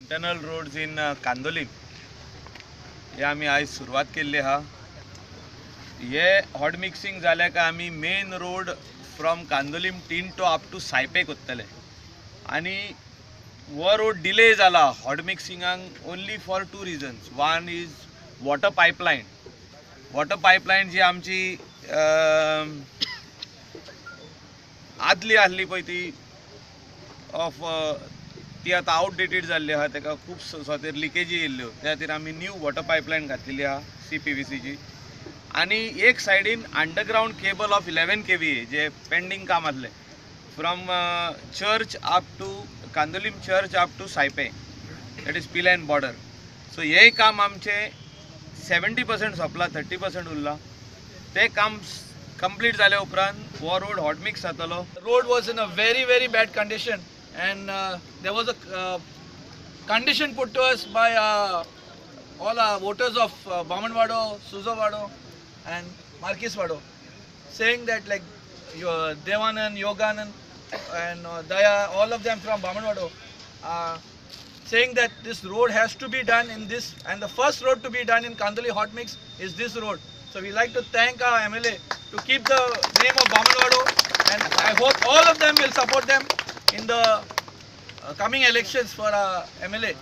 Internal roads in Candolim हे आमी आयज सुरवात केल्ली आहा. हे हॉट मिक्सिंग जाल्या काय आमी main road from Candolim Tinto up to Saipe कोत्तले आनी हो रोड डिले जाला hot मिक्सिंगाक only for two reasons. One is water pipeline. Water pipeline जी आमची आदली आहली पळय ती ऑफ ती आतां आवटडेटेड जाल्ली आहा, ताका खूब सुवातेर लिकेजी येयल्ल्यो, त्या खातीर आमी न्यू वॉटर पायपलायन घातलेली आहा CPVCची. आनी एक सायडीन underground cable of 11 kVA J pending काम आसलें from church up to Candolim church up to Saipe, that is Pilerne border. So हें काम आमचें 70% सोंपलां, 30% उरलां. तें काम कंप्लीट जाल्या उपरांत हो रोड हॉट मिक्स जातलो. Road was in a very very bad condition and there was a condition put to us by all our voters of Bamanwado, Suzawado and Marquiswado, saying that like Devanand, Yoganand and Daya, all of them from Bamanwado, saying that this road has to be done in this, and the first road to be done in Kandoli hot mix is this road. So we like to thank our MLA to keep the name of Bamanwado, and I hope all of them will support them in the coming elections for our MLA.